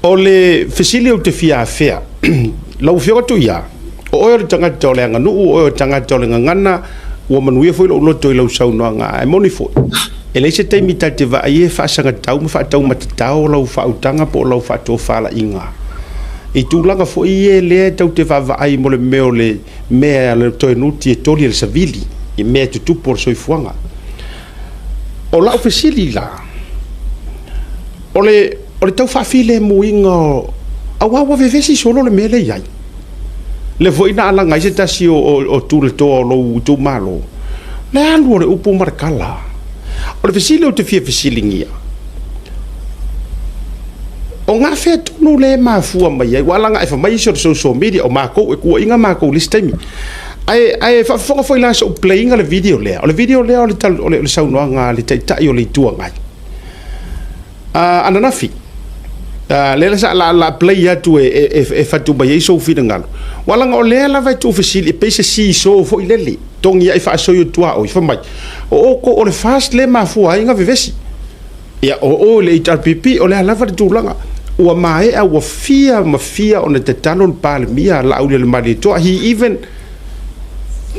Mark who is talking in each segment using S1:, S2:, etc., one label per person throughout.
S1: O le fesili ou te fia afea, lau Afioga Tuia, o oe o le tagata o le aganuu, o oe o le tagata o le gagana, ua manuia foi lou loto i lau saunoaga, ae moni foi, e leai se taimi ta te vaai ai e faasagatau ma faataumatatao lau faautaga po o lau faatofalaiga i tulaga foi ia lea tatou te vaavaai mo le mea o le mea a le toe nuti e toli e le savili i mea e tutupu o le soifuaga. O lau fesili la, o le, o le tau faafilemuina o, aua ua vevesi solo le mea lea e i ai. Lea foi na alaga ai se tasi o, o, o tulatoa o lou itumalo, le alu o le upu ma le tala. O le fesili ou te fia fesiligia, o gafea tonu lea e mafua mai ai, ua alaga e fai mai isi o le social media, o makou e tuuaiina makou i le isi taimi. Ae, ae faafofoga foi la se i ou play ina le video lea. O le video lea o le, o le, o le saunoaga a le Taitai o le Itu Agai. Uh, ananafi, uh, lea sa la, la play atu e, e, e, e fatu mai ai sou finagalo. Ua laga o lea lava e tuufesili e pei se seesaw foi lele, togi ai faasoi o tuaoi, fai mai, o outou o le FAST lea e mafua ai na vevesi. Ia, o o i le HRPP, o le a lava le tulaga. Ua maea, ua fia ma fia ona tatalo le Palemia Laaulialemalietoa. He even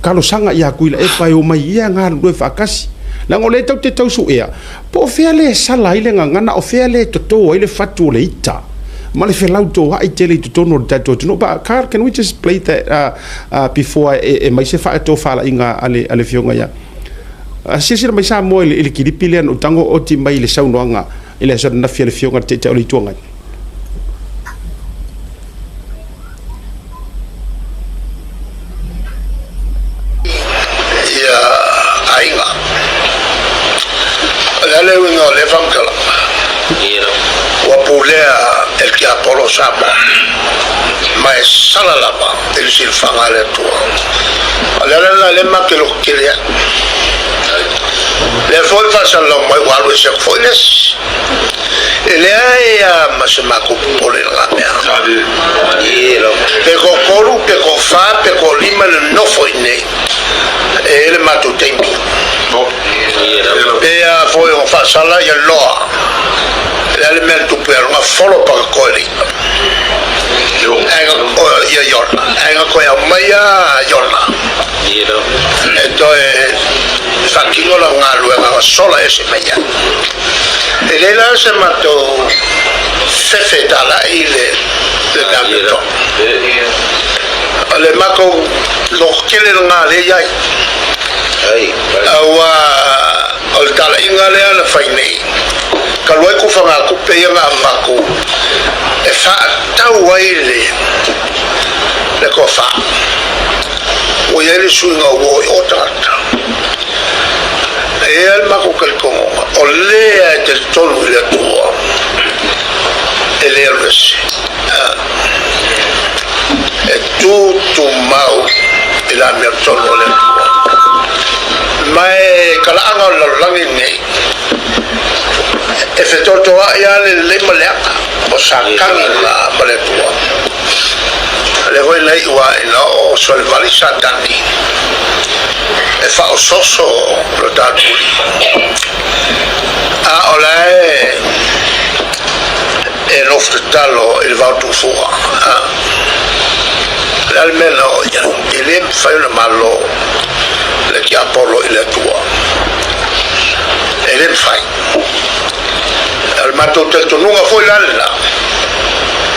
S1: talosaga ia Tuilaepa e omai ia galulue faatasi. Leaga o lea tatou te tau suea, po o fea lea e sala ai le gagana, o fea lea e toto ai le fatu o le ita ma le felautoa'i tele i totonu o le tatou atunuu. But Carl, can we just play that before e mai se faatofalaiga a le Afioga ia Silasila mai Samoa i le kilipi lea na ou tago oti mai i le saunoaga i le aso ananafi a le Afioga i le Taitai o le Itu Agai.
S2: Ia aiga. O le a le uiga o lea faamatalaga? Ua pulea e le tiapolo o Samoa, ma e sala lava i le silafaga a le Atua. O le ala lena lea matou te loto tele ai. Lea foi faasalalau mai ua alu ese atu foi le isi. E leai lava ma se matou popole i lena mea. Pe toatolu, pe toafa, pe toalima le nofo i inei, e i ai le matou taimi. Pe a foi ona faasala ia loa, o le a le mea na tupu ia luga, folo pakatoa i le i'a. Ia Iona, ae na toe aumai lava Iona e toe faatino lana galuega na sola ese mai ai. E leai la se matou fefe e talai i le mea amiotonu. O le matou loto tele lena lea e i ai. Aua o le talaiga lea na fai nei, talu ai tufagatupe ia na avatu e faatau ai le tofa, ua i ai le suiga ua o i o tagata. E i ai le matou talitonuga, o lea e talitonu i le Atua, e le alu ese. E tutumau i le amiotonu o le Atua. Ma e talaaga o le lalolagi lenei, e fetotoai lava le lelei ma le leaga, o Satani la ma le Atua. O lea foi na iu lava ina oo solevali Satani e faaosooso lo tatou Alii. A o la e e nofo tatalo i le vao tuufua. O le a le mea na oo i ai? E le mafai ona malo le tiapolo i le Atua. E le mafai. O le matou talitonuga foi la lena,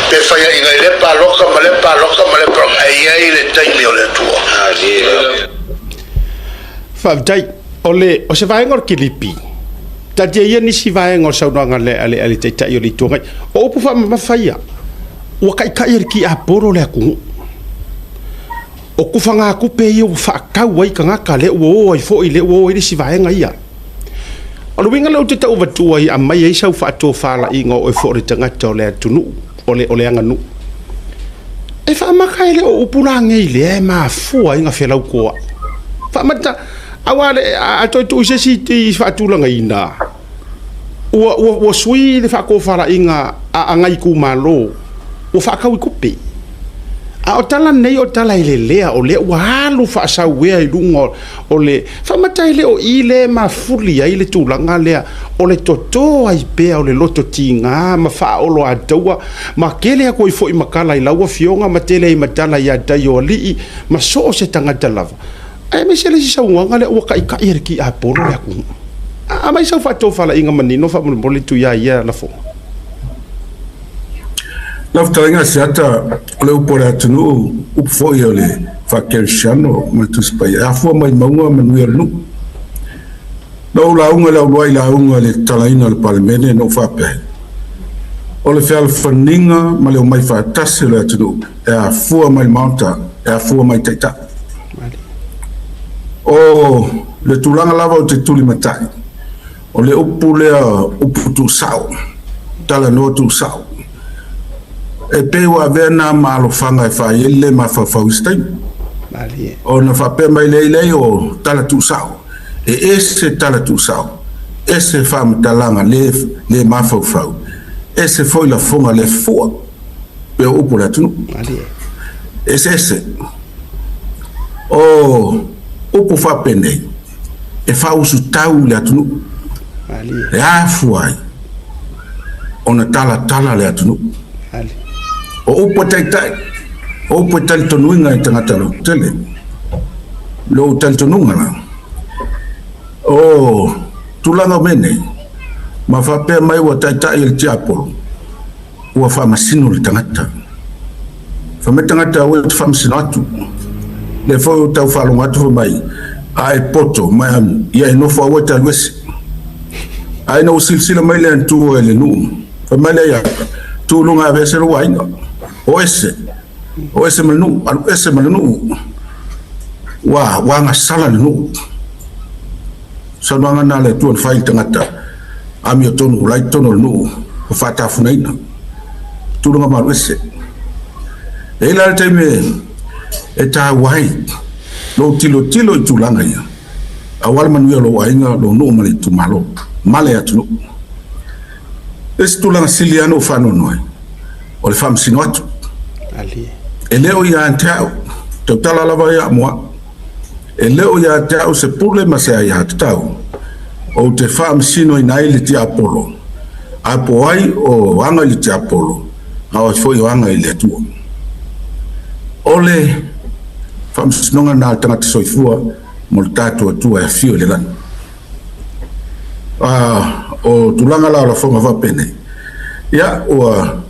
S2: pe faiaina i lea palota ma lea palota ma lea palota, ae i ai le taimi o le Atua.
S1: Faafetai. O le, o se vaega o le kilipi, taatia ia nisi vaega o le saunoaga a le, a le, a le Taitai o le Itu Agai. O upu faamamafa ia, ua taitai e le tiapolo le atunuu. O tufagatupe ia ua faatau ai tagata, lea ua o ai foi, lea ua o ai le isi vaega ia. O le uiga lea ou te tau avatua ai, aumai ai sau faatofalaiga o oe foi o le tagata o le atunuu, o le, o le aganuu. E faamata e le o upu la nei lea e mafua ai na felautoa'i. Faamata, aua le, a, a toe tuu i se isi i faatulagaina, ua, ua, ua sui le faatofalaiga a, a nai itumalo, ua faatau i tupe. A o tala nei o tala e lelea, o lea ua alu faasauea i luga o le faamata e le o i lea e mafuli ai le tulaga lea o le toto ai pea o le loto tiga ma faaoloataua ma tele atu ai foi ma tala i lau Afioga ma tele ai ma tala ia tai o alii ma so o se tagata lava, aemaise le isi saunoaga lea ua taitai e le tiapolo le atunuu. Aumai sau faatofalaiga manino faamolemole Tuia i ia lafoga.
S3: Lau fetalaiga Asiata, o le upu a le atunuu, upu foi o le faakerisiano ma le Tusi Paia, e afua mai mauga manuia o le nuu. Na ou lauga i le auluai lauga i le tatalaina o le Palemene na ou faapea ai, O le fealofaniga ma le omai faatasi o le atunuu e afua mai le Maota, e afua mai Taitai. O le tulaga lava ou te tulimatai, o le upu lea upu tuusao, talanoa tuusao, e pei ua avea na ma alofaga e fai ai le le mafaufau i se taimi. Ona faapea mai lea, leai o tala tuusao. E ese tala tuusao, ese faamatalaga le le mafaufau, ese foi lafoga le fua, pei o upu a le atunuu. Eseese. O upu faapenei, e faausutau i le atunuu, e afua ai ona talatala le atunuu. O upu a taitai, o upu e talitonuina e tagata lautele. Lou talitonuga la, o tulaga o mea nei, ma faapea mai ua taitai e le tiapolo, ua faamasino le tagata. Fai mai tagata aua e te faamasino atu. Lea foi ua tau faalogo atu fai mai, a e poto mai ia e nofo aua e te alu ese. Ae ina ua silasila mai le Atua i le nuu, fai mai lea ia, tu i luga e aveese lou aiga. O ese, o ese ma le nuu, alu ese ma le nuu. Ua, ua agasala le nuu. Saunoaga na a le Atua na fai i le tagata amiotonu o la i totonu o le nuu ua faatafunaina. Tulaga malu ese. E i ai la le taimi e taua ai lou tilotilo i tulaga ia, aua le manuia o lou aiga, lou nuu ma le itumalo, ma le atunuu. Le isi tulaga sili lava na ou faanoanoa ai, o le faamasino atu. E le o ia te au, tautala lava ia mo au. E le o ia te au se pule ma se aiatatau ou te faamasinoina ai le tiapolo, a po o ai o aga i le tiapolo, a o ai foi o aga i le Atua. O le faamasinoga lena a le tagata soifua mo le tatou Atua e afio i le lagi. O tulaga la o lafoga faapenei, ia ua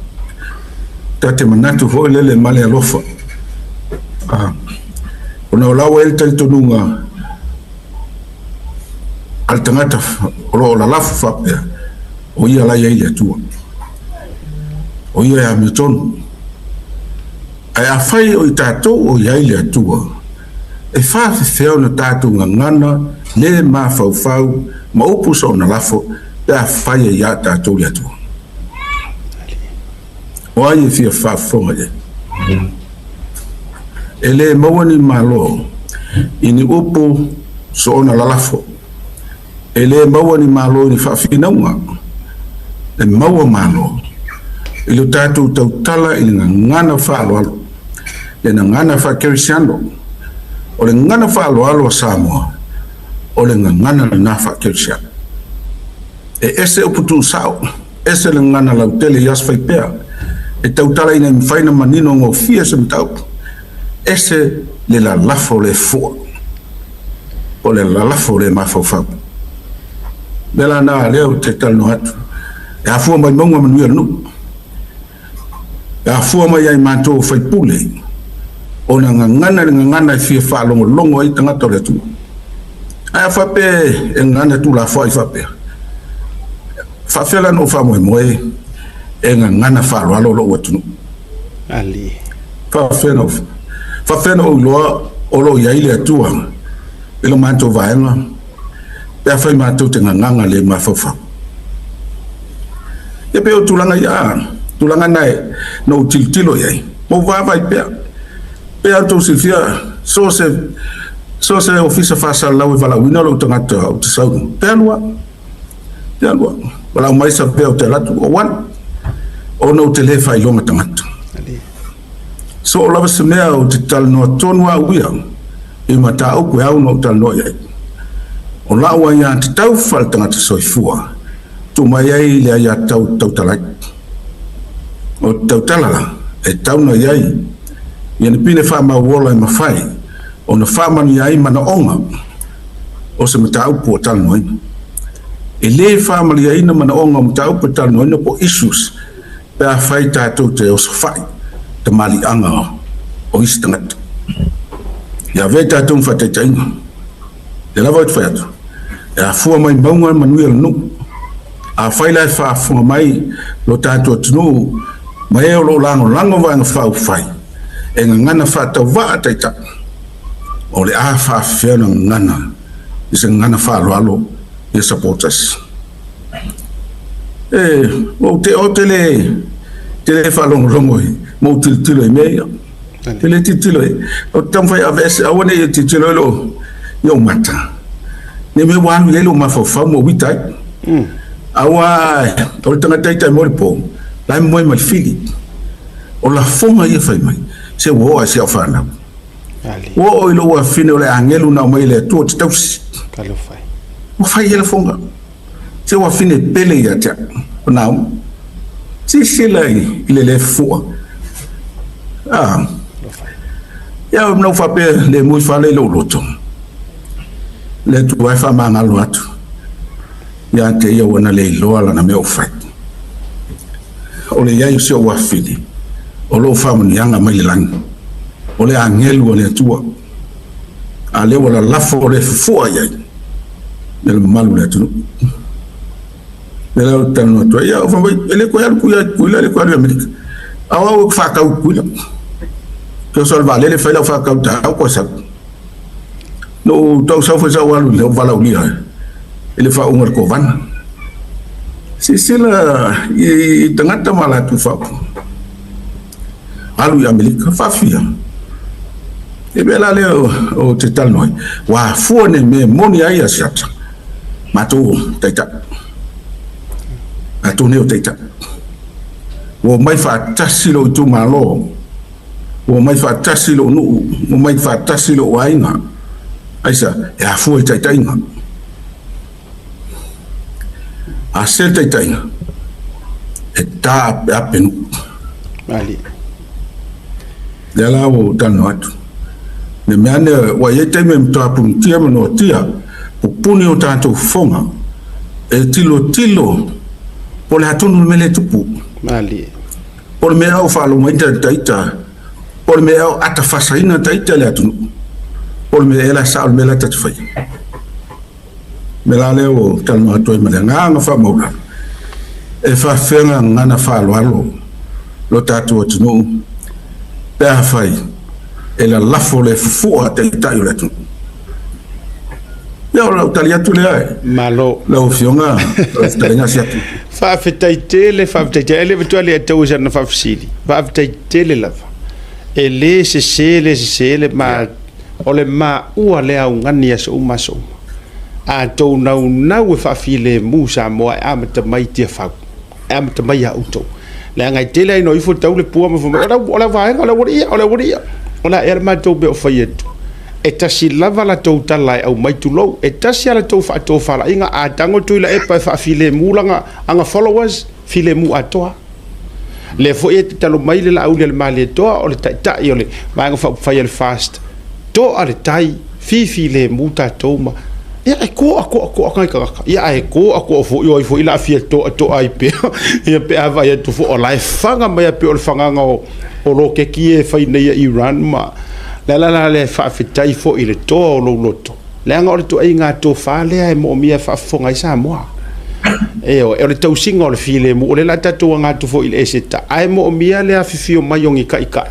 S3: ta te manatu foi lele ma le alofa, ona o la ua i ai le talitonuga a le tagata o lo o lalafo faapea, o ia la e i ai le Atua, o ia e amiotonu. Ae afai o i tatou o i ai le Atua, e faafefea ona tatou gagana le mafaufau ma upu soona lafo pe afai e ia tatou le Atua? O ai e fia faafofoga i ai? E le maua ni malo i ni upu soona lalafo. E le maua ni malo i ni faafinauga. E maua malo i lo tatou tautala i le gagana faaaloalo, le gagana faa-Kerisiano. O le gagana faaaloalo a Samoa, o le gagana lena faa-Kerisiano. E ese upu tuusao, ese le gagana lautele i aso faipea, e tautala ina ia mafai ona manino gofie se mataupu, ese le lalafo le fua. O le lalafo le mafaufau. O le mea la lena lea ou te talanoa atu, e afua mai mauga manuia o le nuu, e afua mai ai matou o faipule, ona gagana le gagana e fia faalogologo ai tagata o le atunuu. Ae a faapea e gagana tuulafoai faapea, faafefea la ona ou faamoemoe e gagana faaaloalo lou atunuu? Faafefea ona faafefea ona ou iloa o lo o i ai le Atua i lo matou vaega pe afai matou te gagaga le mafaufau? Ia pei o tulaga ia, tulaga na e na ou tilotilo i ai, ma ou vaavaai pea. Pei lava ona outou silafia, so o se, so o se ofisa faasalalau e valaauina lou tagata ou te sau, te alu lava. Te alu lava. Valaau mai sa pea ou te alu atu, ou alu. Ona ou te le faailoga tagata. Soo lava se mea ou te talanoa tonu au ia i mataupu e ao ona ou talanoa i ai. O la'u aiatatau faaletagata soifua, tuu mai ai le aiatatau e tautala ai. O te tautala la, e tatau ona i ai ia ni pine faamauola e mafai ona faamanuia ai manaoga o se mataupu ua talanoaina. E le faamaliaina manaoga o mataupu e talanoaina po o issues pe afai tatou te osofai tamaliiaga o isi tagata. Ia avea i tatou ma faataitaiga. Lea lava ou te fai atu, e afua mai mauga le manuia o le nuu. Afai la e faafofoga mai lo tatou atunuu ma e o lo o lagolago Vaega Faaupufai e gagana faatauvaa taitai, o le a faafefea ona gagana i se gagana faaaloalo ia supporters? E, ou te, ou te le, te le faalogologo i, ma ou tilotilo i mea ia. Te le tilotilo i, ou te taumafai e aveese, aua ne i tilotilo ai lou, i ou mata. Ne i mea ua alu i ai lou mafaufau ma ou ita ai. Aua o le tagata ita e moe i le po, la e moe ma le fili. O lafoga ia fai mai, se ua oo lava i si au fanau. Ua oo i lou afafine o le agelu na aumai e le Atua ou te tausi. Ua fai ia lafoga. Se ua afine pele ia te au. O Naomi. Silasila i le le fua. Ah. Ia na ou faapea le mui fale i lou loto. Le Atua e faamagalo atu ia te ia ua na le iloa lana mea o fai. O le i ai o si ou afafine, o lou faamanuiaga mai le lagi, o le agelu a le Atua, a lea ua lalafo o le fufua i ai le mamalu o le atunuu. Lea la ou te talanoa atu ai, ia, fai mai, e le toe alu Tuia i Tutuila, e le toe alu i Amerika. A o au ou te faatau i Tutuila. Ke oso le vaalele fai lau faatau taeao toe sau. Na ou tau sau foi sa ou alu i le valaaulia i le faauuga o le Kovana. Silasila i tagata ma latou faaupuga. Alu i Amerika, faafia. E mea la lea ou te talanoa ai, ua afua nei mea e moni ai ia Siata, matou taitai. Matou nei o taitai. Ua omai faatasi lou itumalo. Ua omai faatasi lou nuu, ua omai faatasi lou aiga. Aisea? E afua i taitaiga. A se taitaiga, e taapeape nuu.
S1: Malie.
S3: Lea la ua ou talanoa atu. Ne mea ane ua i ai taimi e matua punitia ma noatia, pupuni o tatou fofoga, e tilotilo po o le a tonu le mea lea e tupu.
S1: Malie.
S3: Po o le mea o faalogoina ita, po o le mea o atafasaina ita le atunuu, po o le mea ea la sao le mea la ta te faia. O le mea la lea ua talanoa atu ai ma le agaga faamaualalo, e faafefea gagana faaaloalo lo tatou atunuu pe afai e lalafo le fua a taitai o le atunuu. Ia, o lau tali atu lea e.
S1: Malo.
S3: Lau Afioga, lau fetalaiga Asiata.
S1: Faafetai tele, faafetai tele. E le matua le ataua i sana faafesili. Faafetai tele lava. E le sese, le sese le ma, o le maua lea augani i aso uma aso uma. A tou naunau e faafilemu Samoa e amata mai i Tiafau. E amata mai ia outou. Leaga e tele lava ina o ifo tau le pua ma fai mai, o le vaega o le aualii ia, o le aualii ia. O le a ea le matou mea o fai atu? E tasi lava la tou tala e aumai, tulou, e tasi lava la tou faatofalaiga, a tago Tuilaepa e faafilemu lana aga followers, filemu atoa. Lea foi e tatalo mai le Laauli a le Malietoa, o le taitai o le Vaega Faaupufai a le FAST, toa le tai, fifilemu tatou ma ia e toa toa toa nai tagata ia ae toa toa foi o ai foi la fia toa toa ai pea ia pe a vaai atu foi o la e faga mai pei o le fagaga o o loketi e fai nei e Iran ma le ala la lea e faafetai foi i le toa o lou loto leaga o le ituaiga tofa lea e moomia e faafofoga ai Samoa. Ioe, o le tausiga o le filemu, o lea la tatou aga atu foi i le Eseta, ae moomia le afifio mai o ni taitai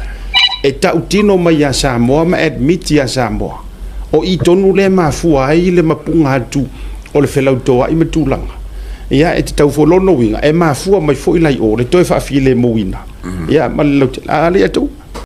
S1: e tautino mai ia Samoa ma admit ia Samoa. O i tonu lea e mafua ai le mapuga atu o le felautoa'i ma tulaga. Ia, e tatau foi, lona uiga, e mafua mai foi la i o le toe faafilemuina, ia, ma le lautele. A, alii atu.